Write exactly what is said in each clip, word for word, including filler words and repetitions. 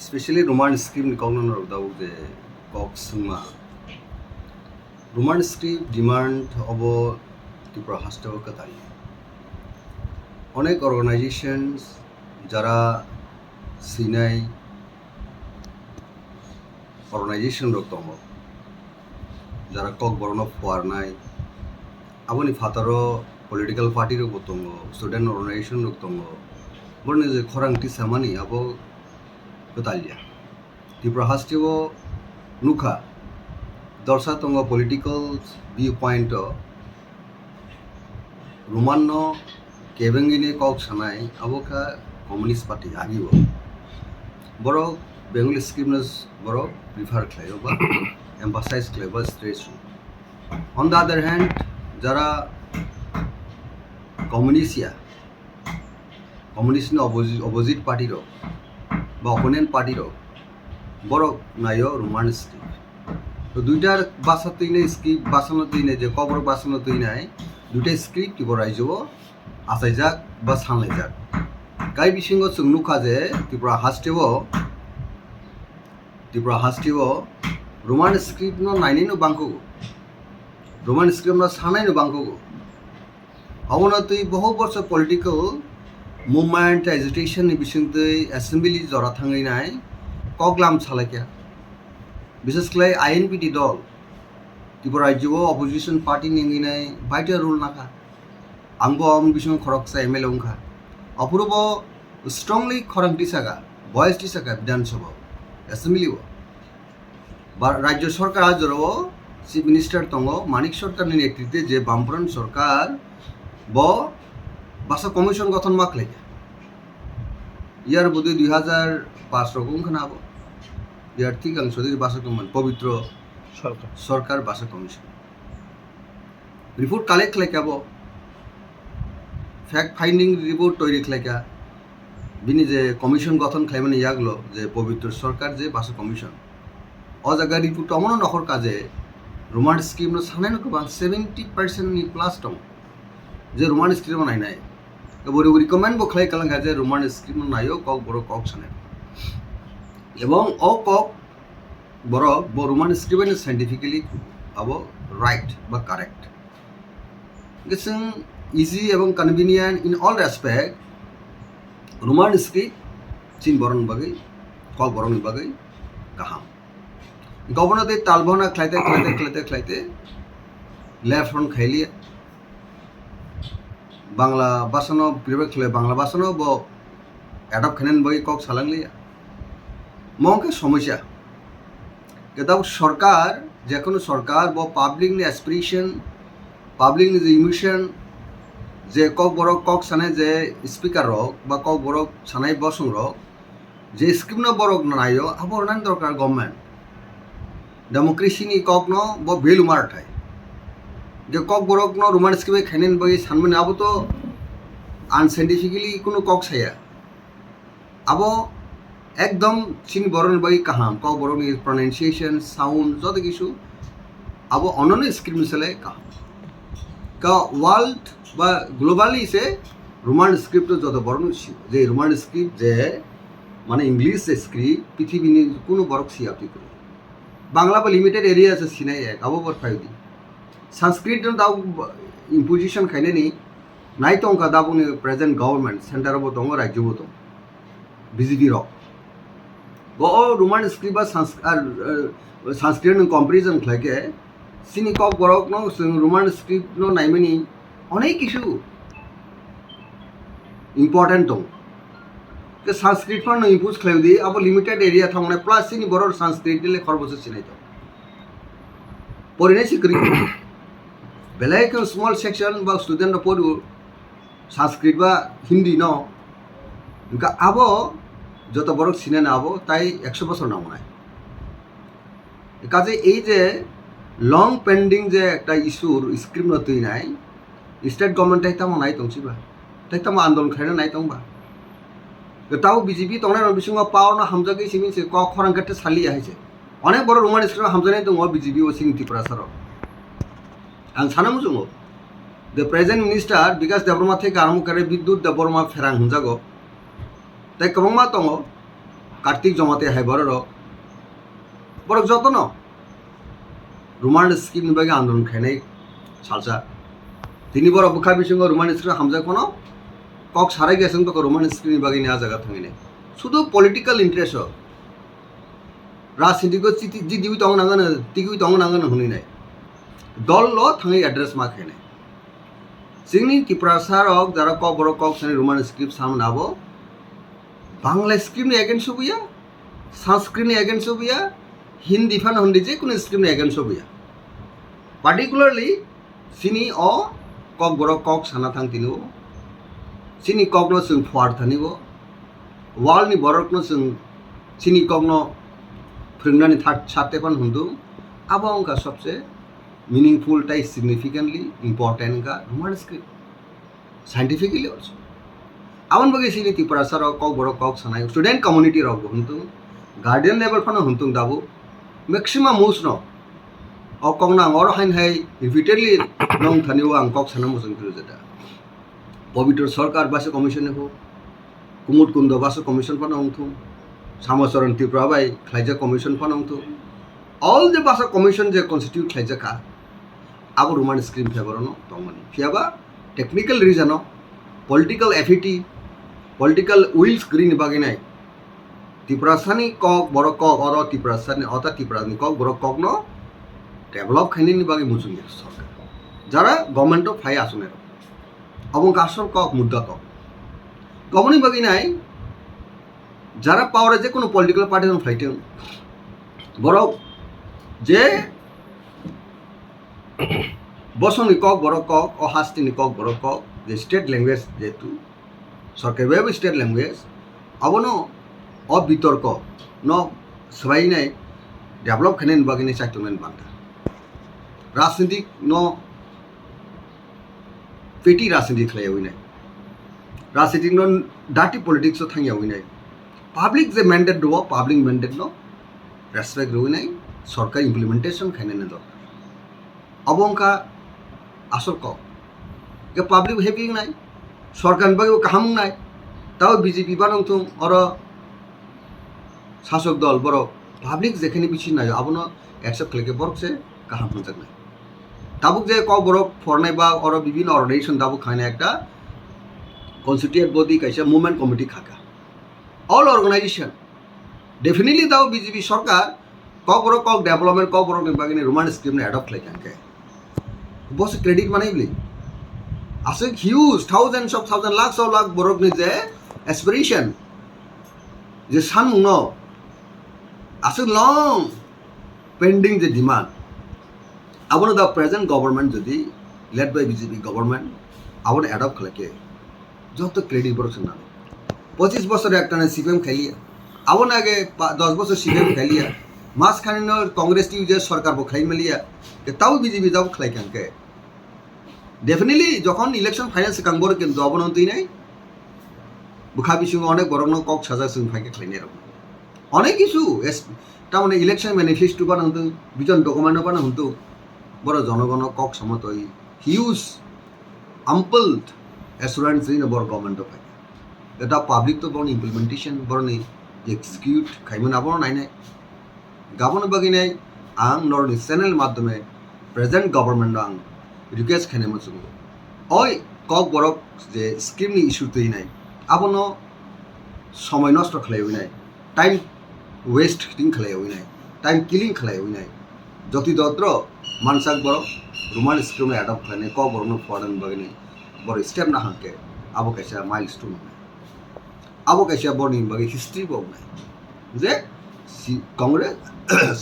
Specially Roman script ni kokno norok dago je kok swngma. Roman script demand obo Tripura hasteo kwtal. Onek organizations jara sinai organization rok tongo, jara kokborokno phuarnai, aboni phataro political party rokbo tongo, student organization rok tongo, borokni je khorang tisamani abo kwtalya. Tripura hasteo nukha, dorsa tongo political view point o, Roman no kebengini kok sanai, abo kha Communist Party agio. Borok Bengali script no borok prefer khlaio ba emphasize khlaio ba stress rw. On the other hand, jara communist ya, communist ni opposi-, opposite party rok ba opponent party rok, borok naio Roman script. To duita basa twinai script, basa no twinai je kokborok basa no twinai, duita script Tripura rajyo o achaijak ba sanlaijak. Kai bisingo chwng nukha je Tripura hasteo, Tripura hasteo Roman script no nainai no bangkhogo, Roman script no sanai no bangkhogo. Abono twi boho borso political movement, agitation ni bisingtwi assembly jora thangwi nai koklam salaikha. Bishes khlai I N P T dol Tripura rajyo o opposition party ni wngwi nai baita role nakha. Ang bo aboni bisingo khoroksa M L A wngkha. Aphuru bo strongly khorang tisaka, voice tisaka Bidhan Sabha, assembly o. Ba-, Rajya Sarkar a jorao Chief Minister tongo, Manik Sarkar ni netritwe je Bamfront Sarkar bo basa commission gothon ma khlaikha. Year bodoi dui hazar paanch rok wngkha na abo. Year thik ang sori basa commission, Pabitra Sarkar. Sarkar basa commission. Report collect khlaikha bo, fact finding report toiri khlaikha, bini je commission gothon khlaimani yagulo je Pabitra Sarkar je basa commission. O jaga report omono nokhorkha je Roman script no sanai no kwbang seventy percent ni plus tongo je Roman script no nainai. Abo recommend bo khlai kalangkha je Roman script no naio kokborok kok sanai. Ebong o kok borok bo Roman script no scientifically abo right ba correct. Hwnkhe chwng easy ebong convenient in all respect, Roman script chini borokni bagwi, kokborokni bagwi kaham. Hwnkhe obono tei talbona khlaite, khlaite, khlaite, khlaite left hand khailiya. Bangla bhasano prefer khlai, Bangla bhasano bo adopt khainani bagwi kok salangliya. Mo wngkhe somosya. Kitab sorkar, jekono sorkar bo public ni aspiration, public ni je emotion, je kokborok kok sanai je speaker rok ba kokborok sanai bosong rok, je script no borok naio, abo rwnani dorkar government. Democracy ni kok no bo value mar thai. Je kokborok no Roman script bai khainani bagwi sanmani abo to unscientifically kunu kok saya. Abo ekdom chini borokni bagwi kaham, kokborokni pronunciation, sound, joto kisu abo ononi script ni sale kaham. Ka world ba globally se Roman script o joto borokno sio, je Roman script je mane English script pithibini kunu borok siya twi kwrwi. Bangla bo limited area se sinai ek, abo bor phai di. Sanskrit no da imposition khainani nai tongkha da boni present government, center bo tongo, rajyo bo tongo, B J P rok. Bo o Roman script ba Sans-, ar, eh, Sanskrit no comparison khlai khe, chini kok borok no chwng Roman script no naimani onek kisu important tongo. Ke Sanskrit phano impose khlai di, abo limited area thangnai, plus chini borok Sanskrit le khorbo se sinai to. Porinai se kwrwi. Belai khe small section ba student rok porio Sanskrit ba Hindi no. Hwnkhe abo joto borok sinai na abo tai ekso bosor nangnai. Kaje ei je long pending je ekta issue script no twinai, state government tai tamo nai tong siba, tai tamo andolon khaina nai tong ba. Tabo B J P tongnai rok bisingo power no hamjagwi simi se kok khorang khe saliya hai se. Onek borok Roman script hamjaknai tongo B J P o chini Tiprasa rok. Ang sana muchungo, the present minister Bikash Debbarma theke aramo khe Bidyut Debbarma pherang hwnjago. Tai kwbangma tongo. Kartik Jamatia hai borok rok, borok jotono Roman script ni bagwi andolon khainai salsa. Tini borok bwkha bisingo Roman script hamjak phano kok sarai geseng toko Roman script ni bagwi ni ah jaga thangwi nai. Sudu political interest o rajniti go chiti jidi wi tong nang ano, tigi wi tong nang ano hwnwi nai. Dol lo thangwi address ma khainai. Chini Tiprasa rok jara kok borok kok sani Roman script samna abo Bangla script ni against o buya, Sanskrit ni against o buya, Hindi phano Hindi je kunu script ni against o buya. Particularly chini o kok borok kok sana thang tini o, chini kok no chwng phuar thani o, world ni borok no chwng chini kok no phwrwngnani thak sate phano hwndu, abo wngkha sobse meaningful tai significantly important wngkha Roman script. Scientifically also. Aboni bagwi chini Tiprasa rok kok borok kok sanai, student community rok bo hwntung, guardian level phano hwntung dabu, maximum most no o kok no ang oro hain hai repeatedly nong thani o ang kok sana muchung phuru jeta. Pabitra Sarkar basa commission ni ho, Kumud Kundo basa commission phano hwntung, Samacharan Tripura bai khlaijak commission phano hwntung, all the basa commission je constitute khlaijak kha, abo Roman script favor no tongmani. Phiyaba technical reason o, political affinity, political wills kwrwini bagwi nai Tiprasani kok borok kok, oro Tiprasani ota Tiprasani kok borok kok no develop khainani bagwi muchung ya sorkar. Jara government o phai asonai rok. Abo wngkha asol kok, mudda kok. Koboni bagwi nai jara power o je kono political party no phaitwng, borok je bosongni kok borok kok, o hasteni kok borok kok, je state language jehetu, sorkari bai bo state language, abono o bitorko no swbainai develop khainani bagwi nai chaitongnani banta. Rajnitik no petty rajniti khlaiyawi nai, rajniti no dirty politics o thangyawi nai, public je mandate rwo, public mandate no respect rwi nai, sorkar implementation khainani dorkar. Abo wngkha asol kok. Ke public happy wngnai, sorkar ni bagwi kaham wngnai, tao B J P bano wngthung, oro sasok dol borok public jekhani bisi naio abono accept khlaikhe borok se kaham hwnjaknai. Tabuk je kok borok phornai ba oro bibhinno organization tabuk khaina ekta constituent body kaisa movement committee khaka. All organization definitely tao B J P sorkar kok borok kok development kok borok ni bagwi ni Roman script ni adopt khlai kha khe. Boss credit manai bli. Aswk huge thousands of thousand, lakhs of lakh borok ni je aspiration, je sanmung no aswk long pending je demand, abono the present government jodi led by B J P government abono adopt khlai khe joto credit borok se nang. Pochis bosor ektana C P M khailiya, aboni age pa-, dos bosor C P M khailiya, mas khani no Congress ni je sorkar bo khlai maliya, ke tabo B J P tabo khlai kha khe. Definitely jokhon election final swkang borok kintu abono twi nai bwkha bisingo onek borok no kok sajak chwng phai khe khlai nai rok. Onek kisu es-, tamoni election manifesto bana hwntu, vision document bana hwntu, borok jonogono kok samo toi huge ample assurance rino borok government o phai. Eta public to boroni implementation, boroni execute khaimani abono nainai. Gaboni bagwi nai ang norni channel maddhome present government no ang request khainai muchungo. Oi kok borok je scheme ni issue twi nai, abono somoi nosto khlaiwi nai, time waste thing khlaiwi nai, time killing khlaiwi nai. Joti dodro mansak borok Roman script no adopt khlainai, kok borok no phoranani bagwi nai borok step na hangke abo kaisa milestone wngnai. Abo kaisa borni bagwi history bo wngnai. Je si Congress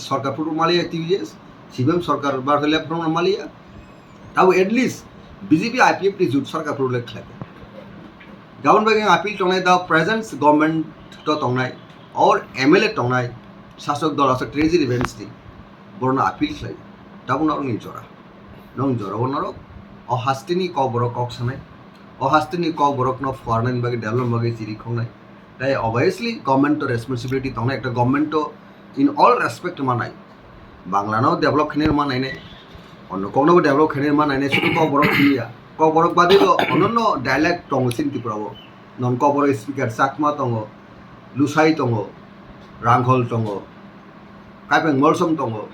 sorkar phuru maliya T V S, C P M sorkar bar hole phuru maliya. Tabo at least B J P I P F T jut sorkar phuru le khlai. Gabon bagwi ang appeal tongnai da present government to tongnai or M L A tongnai sasok dol asok treasury bench ni borno appeal khlai. Tabo norok ni jora. Nong jora bo norok o hasteni kok borok kok sanai. O hasteni kok borok no phuarnani bagwi development bagwi chiri khoknai. Tai obviously government to responsibility tongnai, ekta government to in all respect manai. Bangla no develop khainai manai nai, onno kok no bo develop khainai manai nai, sudu kok borok siniya. Kok borok badi bo onno dialect tongo sin Tripura o. Non kok borok speaker Chakma tongo, Lusai tongo, Ranghol tongo, Kaipeng Molsom tongo,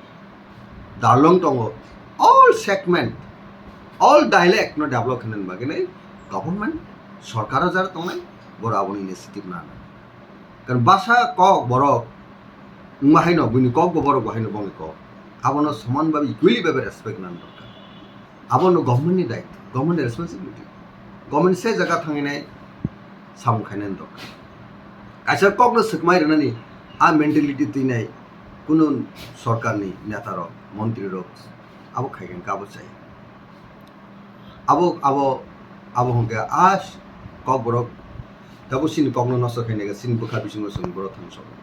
Darlong tongo, all segment, all dialect no develop khainani bagwi nai government, sorkar o jara tongnai, borok aboni initiative nana. Karon basa kok borok wngma haino, buini kok bo borok bo haino bongni kok. Abono soman babi equally babi respect nana dorkar. Abono government ni daitw, government ni responsibility. Government se jaga thangwi nai samung khainani dorkar. Kaisa kokno swkmai rwnani a mentality twinai kunu sorkarni netarok, montrirok abo khai khe abo chaya. Abo, abo, abo hwnkhe a kokborok tabuk chini kokno nosto khainai khe chini bwkha bisingo chwng borok thangwi sokgo.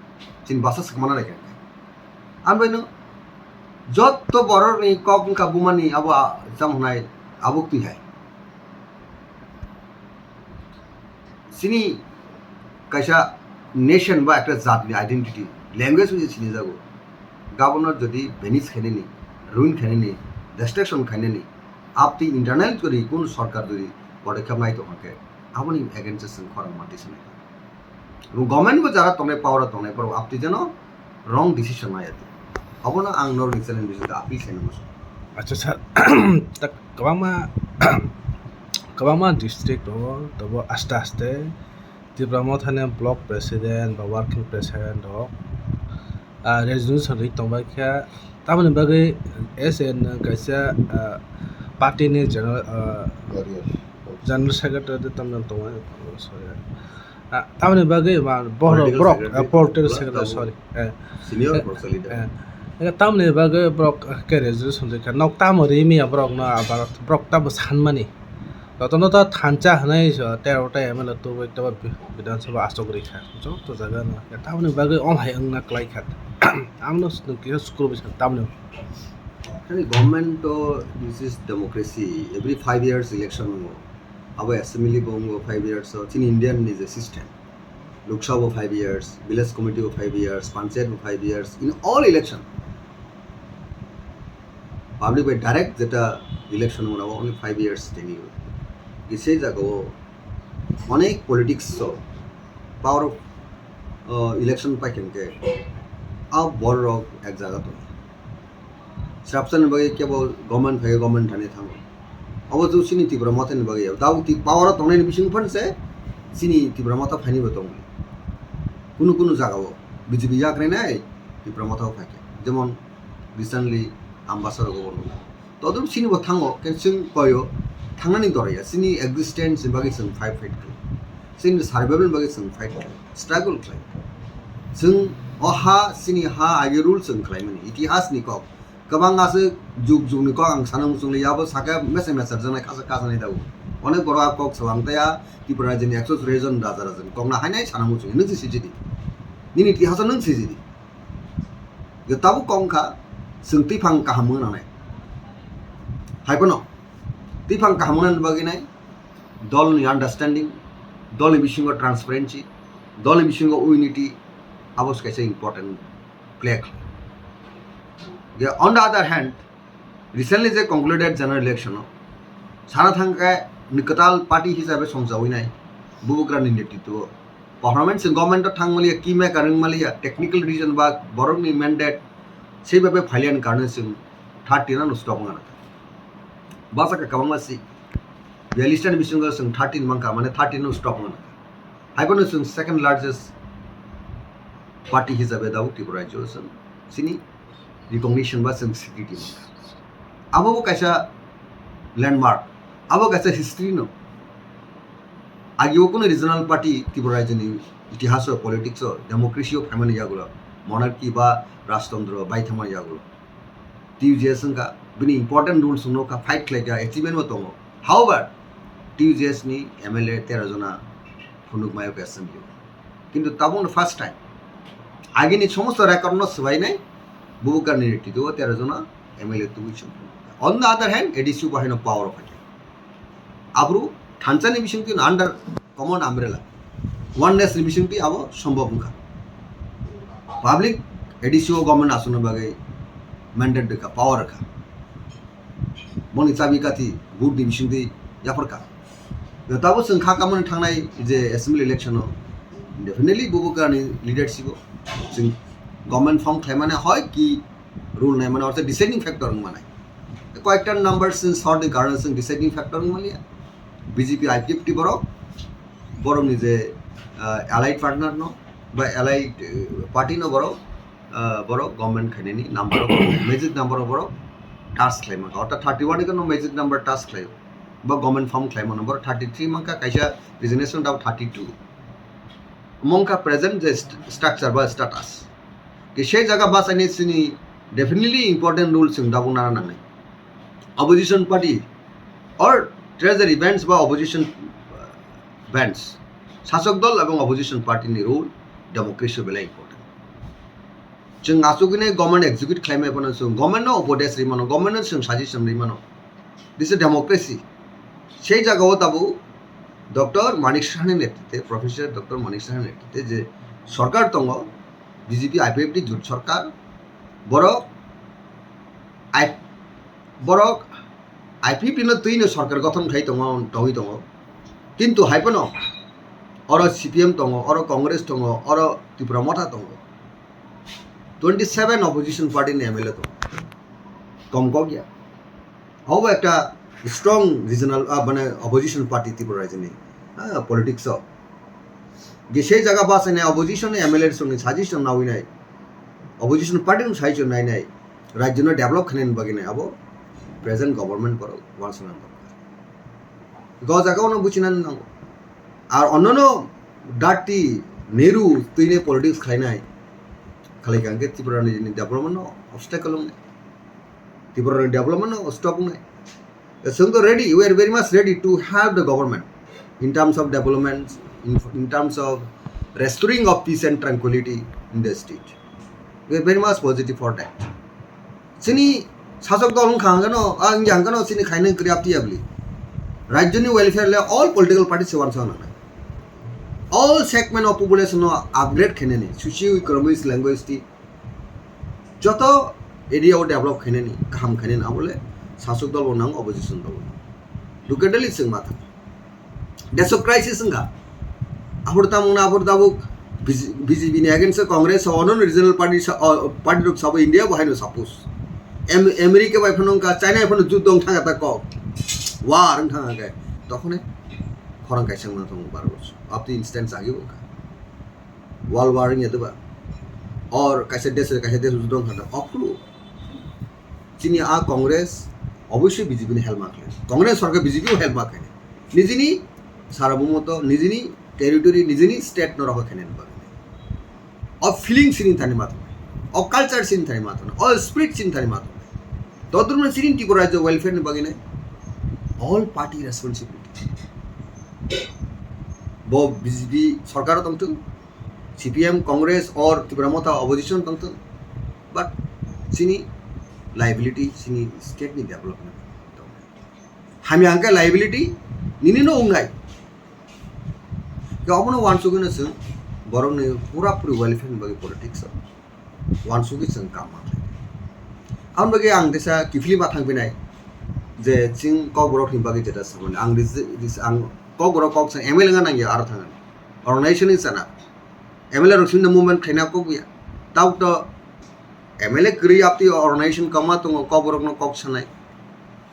Chini basa swkmana nai khe. Ang bai no jotto borokni kok wngkha bumani abo a-, jang hwnai abo twi hai. Chini kaisa nation ba ekta jatni identity, language bai se sinijago. Governor jodi vanish khainani, ruin khainani, destruction khainani, abtwi internal jodi kun sorkar jodi podokkhep nai tongkha khe, aboni against o chwng khorang manti sanai. Government bo jara tongnai, power o tongnai, borok abtwi jeno wrong decision nai ati. Abono ang norokni channel bisingtwi appeal khainai muchung. Acha sir, tak kwbangma, kwbangma district o tobo aste aste Tipra Mothani block president ba working president rok, ah, resignation ri tongbai kha. Tamoni bagwi S N kaisa, ah, party ni general, ah, general secretary de tamni tongmani, sorry. Ah, tamni bagwi ma bohrok political borok, secretary, ah, political secretary, sorry. Eh, senior eh, political leader. Eh, eh, tamni bagwi borok, eh, ke resignation rikha. Nok tamo rimi ya borok no, ah, borok, borok tamo sanmani. Jotono to thansa hwnwi so, tero ta M L A tubui tabo bi-, Bidhan Sabha achuk rikha. Joto jaga no. Ya tamni bagwi om hai wngna klai kha. Ang no kisa sukru bisa tamni. Ani government to this is democracy. Every five years election wngo. Abo assembly bo wngo five years o. Chini Indian ni je system. Lok Sabha bo five years, village committee bo five years, panchayat bo five years, in all election. Public bai direct jeta election wngo abo only five years tenure. Kisa jaga o onek politics o power of, uh, election pai khe a borok ek jaga tongo. Srapsani bagwi kebo government phai government thani thango. Abo jwk chini Tipra Mothani bagwi ya. Dao ti power o tongnai ni bising phan se chini Tipra Motha phaini bo tongo. Kunu kunu jaga o B J P yak rinai Tipra Motha o phai khe. Jemon recently Ambasa rogo bo nukha. Todop chini bo thango, khe chwng koyo thangnani dorya. Chini existence ni bagwi chwng fight fight khlai. Chini survival ni bagwi chwng fight khlai. Struggle khlai. Chwng o ha, chini ha, agi rule chwng khlai mani. Itihas ni kok. Kwbang aswk jug jug ni kok ang sana muchung li yabo saka mese mese rwjaknai khasa khasa nai dago. Onek borok a kok swbang taya Tripura rajya ni ekso chwrai jon raja raja ni kok na hainai sana muchung nung si sijidi. Nini itihas o nung sijidi. Je tabuk kok wngkha chwng twiphang kaham wngna nai. Hai phano twiphang kaham wngna bagwi nai dol ni understanding, dol ni bisingo transparency, dol ni bisingo unity abo se kaisa important play khlai. Je on the other hand, recently je concluded general election o sana thangkhe ni kwtal party hisabe songchawi nai Bubagra ni netritwo performance chwng government o thang maliya, key maker wng maliya, technical reason ba borok ni mandate sei babe phailia ni karone chwng thirteen ano stop wngna nai. Bachakha kwbangma si biyalista ni bisingo chwng thirteen mankha, mane thirteen no stop wngna nai. Hai phano chwng second largest party hisabe dabo Tripura rajyo chwng chini recognition ba chwng security mankha. Abo bo kaisa landmark, abo kaisa history no. Agi o kunu regional party Tripura rajyo ni itihas o, politics o, democracy o phaimani yagulo, monarchy ba rajtantro bai thangmani yagulo. T U J S wngkha, bini important rules wngkha, fight khlaikha, achievement bo tongo. However, T U J S ni M L A tero jona phunuk mayo khe assembly o. Kintu tabukno first time. Agini somosto record no swbainai Bubagra ni netritwo o tero jona M L A tubui chwng phunuk. On the other hand, A D C bo haino power o phaikha. Abru thansa ni bisingtwi under common umbrella, oneness ni bisingtwi abo sombhob wngkha. Public A D C o government aswkna bagwi mandate rwkha, power rwkha. Boni chabi kathi vote ni bisingtwi yapharkha. Tabo chwng kha kamani thangnai je assembly election o Definitely bubo kani leadership o chwng government form khlaimani hoi ki rule naimani ortho deciding factor wngmanai. Koyekta numbers chwng short ni karone chwng deciding factor wngmaliya. B J P I P F T borok, borokni je, ah, allied partner no ba allied, eh, party no borok, ah, borok government khainani number o borok, magic number o borok touch khlai mankha. Ortho thirty one no magic number touch khlai ba government form khlai mano. Borok thirty three mankha, kaisa resignation dao thirty two. Mongkha present je st-, structure ba status. Ke sei jaga bachaini chini definitely important role chwng dabo nana nangnai. Opposition party or treasury bench ba opposition, uh, bench. Sasok dol ebong opposition party ni role democracy belai important. Chwng achugwini government execute khlaimai phano chwng government no upodesh rimano, government no chwng suggestion rimano. This is democracy. Sei jagao tabuk Doctor Manik Sahani netrite, Professor Doctor Manik Sahani netrite je sorkar tongo, B J P I P F T jut sorkar, borok I-, borok I P F T no twino sorkar gothon khai tongo, tongwi tongo. Kintu hai phano oro C P M tongo, oro Congress tongo, oro Tipra Motha tongo. Twenty seven opposition party ni M L A tongo. Kom kok ya. Obo ekta strong regional, ah, mane opposition party Tripura rajyoni, ah, politics o. Je sei jaga bachaini opposition M L A songni suggestion nawi nai, opposition party ni suggestion nai nai, rajyo no develop khainani bagwi nai abo present government borok uansukna dorkar. Go jaga ono buchinani nango. Ar onnono dirty Nehru twini politics khlainai, khlai kha hwnkhe Tripura ni development no obstacle wngnai. Tripura ni development no stop wngnai. Chwng to ready, we are very much ready to help the government in terms of development, in, in terms of restoring of peace and tranquility in the state. We are very much positive for that. Chini sasok dol wngkha hwnkhe no, ah, wngya hwnkhe no chini khainwi kwrwi aptwi ya bwlwi. Rajyoni welfare le all political parties se uansukna nangnai. All segment of population no upgrade khainani, socio-economics, linguistic, joto area o develop khainani, kaham khainani, abo le sasok dol bo nang, opposition dol bo nang. Dukhe dali chwng ma thang. Desh o crisis wngkha. Aphuru tamo na, aphuru tabuk B J P ni against o Congress o, ono regional party sa-, o, party rok sabo India bo haino suppose. Am-, America bai phano wngkha, China bai phano juddo wng thangkha ta kok. War wng thangkha khe. Tokhone khorang kaisa wngna tongo Bharat borso. Up to instant chagi bo wngkha. World war wngya diba? Or kaisa desh, kaisa desh juddo wngkha ta. Aphuru chini a Congress obossoi B J P ni help ma khlai. Congress sorkar B J P o help ma khlai. Nijini sarabhumoto, nijini territory, nijini state no rokha khainani bagwi. O feeling chini thani ma tongnai. O culture chini thani ma tongnai. O spirit chini thani ma tongnai. Todrumno chini Tripura rajyo welfare ni bagwi nai. All party responsibility. Bo B J P sorkar tongthung, C P M, Congress or Tipra Motha opposition tongthung. But chini liability, chini state ni development. Hamya hwnkhe liability nini no wngnai. Khe obono uansugwino chwng borokni pura puri welfare ni bagwi politics o uansugwi chwng kam ma khlai. Aboni bagwi ang teisa kiphilwi ma thangphinai je chwng Kokborok ni bagwi jeta samani. Ang ris-, ris-, ang Kokborok kok sa M L A wngna nangya aro thangani. Organization ni chana. M L A rok sini movement khaina kok ya. Tau to M L A kwrwi aptwi organization kwma tongo, Kokborok no kok sanai.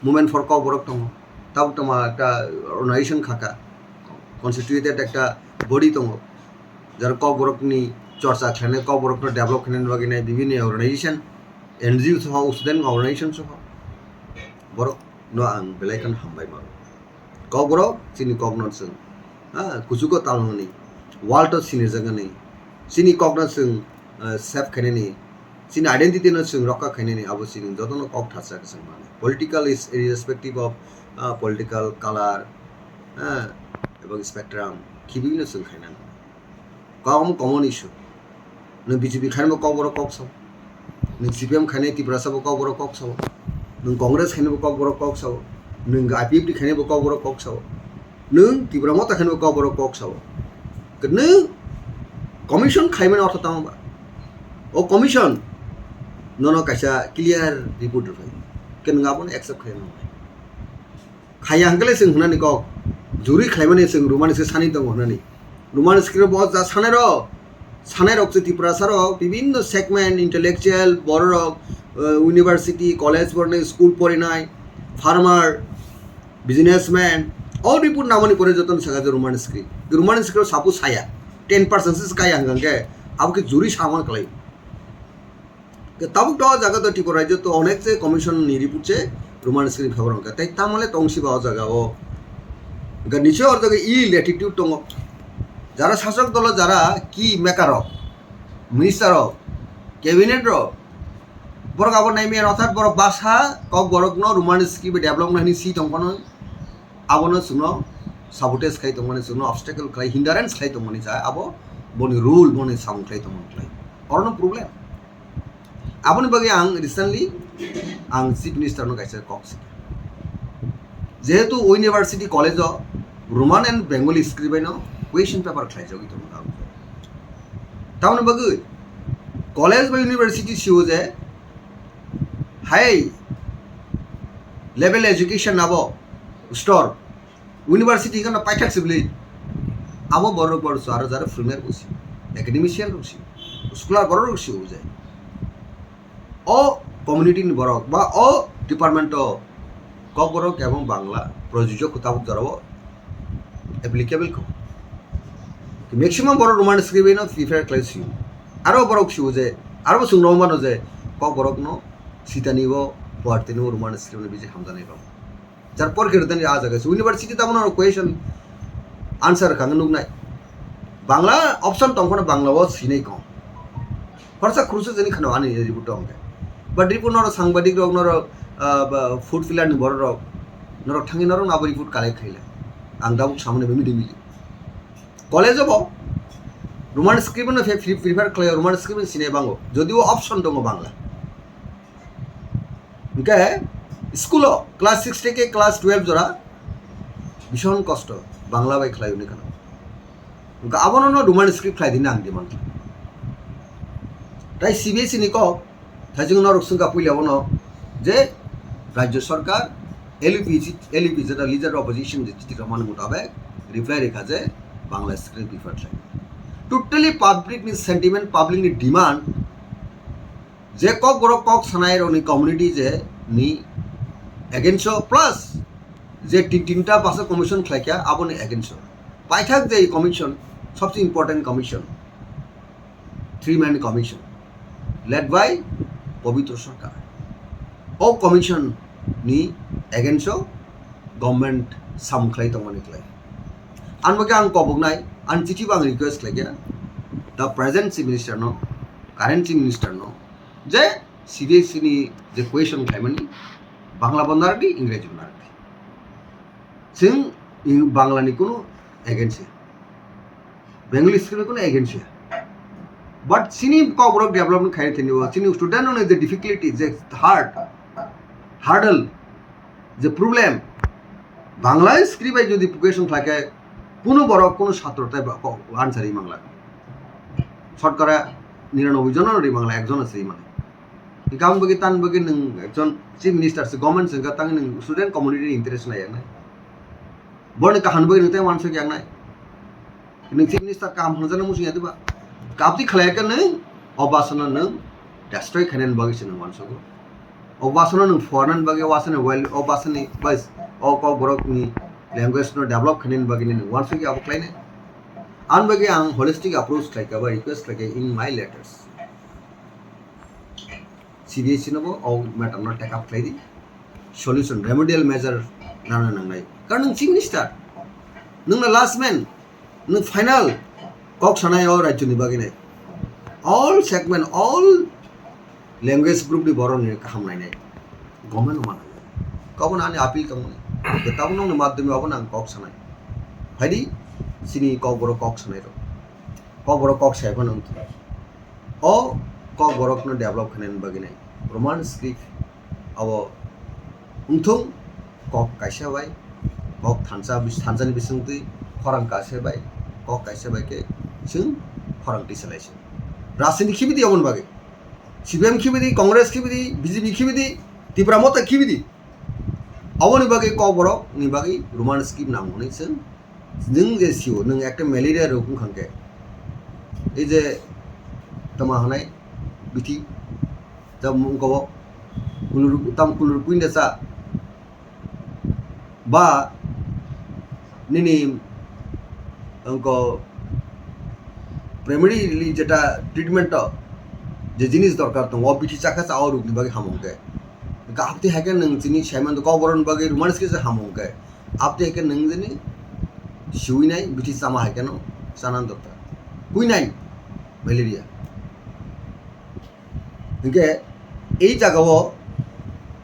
Movement for Kokborok tongo. Tabuk tamo ekta organization khaka, constituted ekta body tongo, jaro Kokborokni chorcha khlainai, Kokborokno develop khlainani bagwi nai bibinni organization, N G O soho, student organization soho, borokno ang belai kheno hambai mano. Kokborok chini kokno chwng, ha, kuchugo talnani, world o sinirjaknani, chini kokno chwng, ah, save khainani, chini identity no chwng rokha khainani, abo chini jotono kok tharsa khe chwng mano. Political is irrespective of, ah, political color, ah, ebong spectrum, khibiui no chwng khainani. Kok omo common issue. Nwng B J P khainai bo Kokborok kok sao. Nwng C P M khainai Tiprasa bo Kokborok kok sao. Nwng Congress khainai bo Kokborok kok sao. Nwng I P F T khainai bo Kokborok kok sao. Nwng Tipra Motha khainai bo Kokborok kok sao. Ke nwng commission khaimani ortho tamo ba? O commission nono kaisa clear report rwphai. Ke nwng abono accept khainai. Khaya hwnkhe le chwng hwnani kok. Juri khlaimani chwng rwmani se sani tongo hwnani. Roman script o bo ja sanai rok, sanai rok se Tripura saro bibinno segment, intellectual, borok rok, eh, university, college pornai, school porinai, farmer, businessman, o report namani pore jotono saka je Roman script. Roman script o sabu saya, ten percent se kaya hwnkha hwnkhe abo khe juri samani kwlai. Tabuk to o jaga to Tripura rajyo to onek se commission ni report se Roman script ni khobor wngkha. Tei tamole tong siba o jaga o. Hwnkhe niche o jaga e latitude tongo. Jara sasok dolo jara key maker rok, minister rok, cabinet rok, borok abo nai maya rok, orthat borok basa kok borok no Roman script develop nani si tong phano abono chwngno sabotage khlai tongmani, chwngno obstacle khlai, hindrance khlai tongmani cha abo boni rule, boni samung khlai tongmani khlai. Orono problem. Aboni bagwi ang recently ang Chief Minister no kaisa kok si. Jehetu university college o Roman and Bengali script bai no question paper khlai jagwi tongo. Tamoni bagwi college ba university sio je high level education abo store university hwnkheno paithak sibli abo borok borok aro jaro phwrwngnairok si, academician rok si, scholar borok rok si ujai. O community ni borok ba o department o Kokborok ebong Bangla projujok tabuk jorao applicable kho. Maximum borok Roman script no prefer khlai si. Aro borok si uje, aro bo chwng rw mano je Kokborok no sitani bo puartini bo Roman script no bisi hamjaknai rok. Jar por khe rwdani ah jaga se university tamo no question answer kha nuknai. Bangla option tong phano Bangla o sinai kong. Khorsa khursa jani khano ani report tong khe. But report noro sangbadik rok, noro, ah, ba, food pillar ni borok rok, norok thangwi norok abo report collect khaila. Ang tabuk samani bai meeting mili. College o bo Roman script no fe-, pre-, prefer khlai, Roman script sinai bango. Jodio option tongo Bangla. Hwnkhe school o class six theke class twelve jora bishon kosto Bangla bai khlai hwnwi kheno. Hwnkhe abono no Roman script khlai dina ang demand khlai. Tai C B S E ni kok thaijwng norok swngkha puila bono je Rajya Sarkar L U P G, L U P G jeta leader opposition je chithi rwmani mutabek reply rikha je Bangla script prefer khlai. Totally public ni sentiment, public ni demand je Kokborok kok sanai rokni community je ni against o, plus je tin tinta basa commission khlaikha aboni against o. Paithak je commission, sobse important commission, three man commission led by Pabitra Sarkar. O commission ni against o government samung khlai tongmani khlai. Ang bagwi ang koboknai, ang chithi bo ang request khlaikha the present chief minister no, current chief minister no, je C B S E ni je question khlaimani Bangla bo narwkdi, Ingreji bo narwkdi. Chwng Bangla ni kunu against ya, Bengali script ni kunu against ya. But chini Kokborok development khaina thani o, chini student rokni je difficulty, je hard, hurdle, je problem, Bangla script bai jodi question khlai khe, kunu borok, kunu satro tai ba-, ko-, answer ri mangla. Shotokora niranoboi jona ri mangla, ekjon se ri mangla. Hingkhe ang bagwi, tan bagwi nwng ekjon chief minister se, government se, hingkhe tang nwng student community ni interest nai yaknai. Borni kaham bagwi nwng tei uansuk yaknai. Nwng chief minister kaham hwnjano muchung ya diba? Kapti khlai khe nwng o basano nwng destroy khainani bagwi se nwng uansugo. O basano nwng phuarnani bagwi, o basani well, o basani bas, o Kokborokni language no develop khainani bagwi nwng uansuk ya abo khlainai. Ani bagwi ang holistic approach khlai kha ba request khlai kha in my letters. C B S E no bo o matter no take up khlai di, solution, remedial measure rana nangnai. Karon nwng chief minister, nwng na last man, nwng final kok sanai o rajyo ni bagwi nai. All segment, all language group ni borok ni kaham nainai. Government no manai. Kabo ani appeal tongmani. Tabuk nokni madhyome abo nang kok sanai. Phaidi chini Kokborok kok sanai rok. Kokborok kok sai phano wngthung. O Kokborok no develop khainani bagwi nai. Roman script abo wngthung, kok kaisa bai, kok thansa bis-, thansani bisingtwi khorang kaisa bai, kok kaisa bai khe chwng khorang tisa lai se. Rajniti khibi di aboni bagwi. C P I M khibi di, Congress khibi di, B J P khibi di, Tipra Motha khibi di. Aboni bagwi Kokborok ni bagwi Roman script nang hwnwi chwng Nwng je sio, nwng ekta malaria rok wngkha khe, ei je tama hwnai bithi, tamo wngkha bo kulur, tam kulur puinda cha ba nini wngkha primarily jeta treatment o je jinis dorkar tongo, o bithi chakha cha o rokni bagwi hamung khe. Hwnkhe abtwi hai khe nwng chini saiman do kok borokni bagwi rwmani se kisa hamung khe. Abtwi hai khe nwng jani siwi nai bithi chama hai kheno chana dorkar. Pui nai malaria. Hwnkhe ei jagao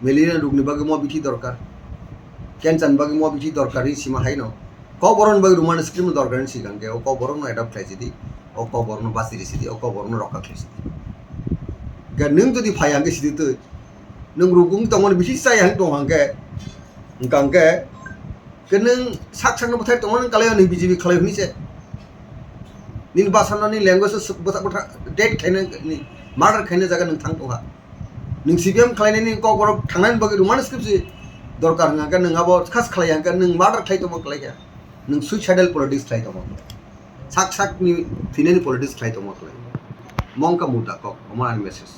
malaria rokni bagwi mo bithi dorkar, cancer ni bagwi mo bithi dorkar hinwi sima haino. Kok borokni bagwi rwmani se kisa dorkar hinwi sikha hwnkhe o kok borokno adopt khlai sidi, o kok borokno basi rw sidi, o kok borokno rokha khlai sidi. Hwnkhe nwng jodi phai hwnkhe sidi twi, nwng rukung tongmani bithi chaya hwn tong hwnkhe, hwnkha hwnkhe, khe nwng sak sakno bwthai tongmani kalai o nwng B J P khalai hwnwi se. Nini bwsano nini language o bwthak bwthak dead khaina, ni murder khaina jaga nwng thang tongkha. Nwng C P M khlainani kok borok thangnani bagwi rwmani script si dorkar hwnkha hwnkhe nwng abo khas khlai hwnkhe nwng murder khlai tongma khlai kha. Nwng suicidal politics khlai tongma khlai. Sak sakni thinani politics khlai tongma khlai. Mongkha muda kok, omo ani message.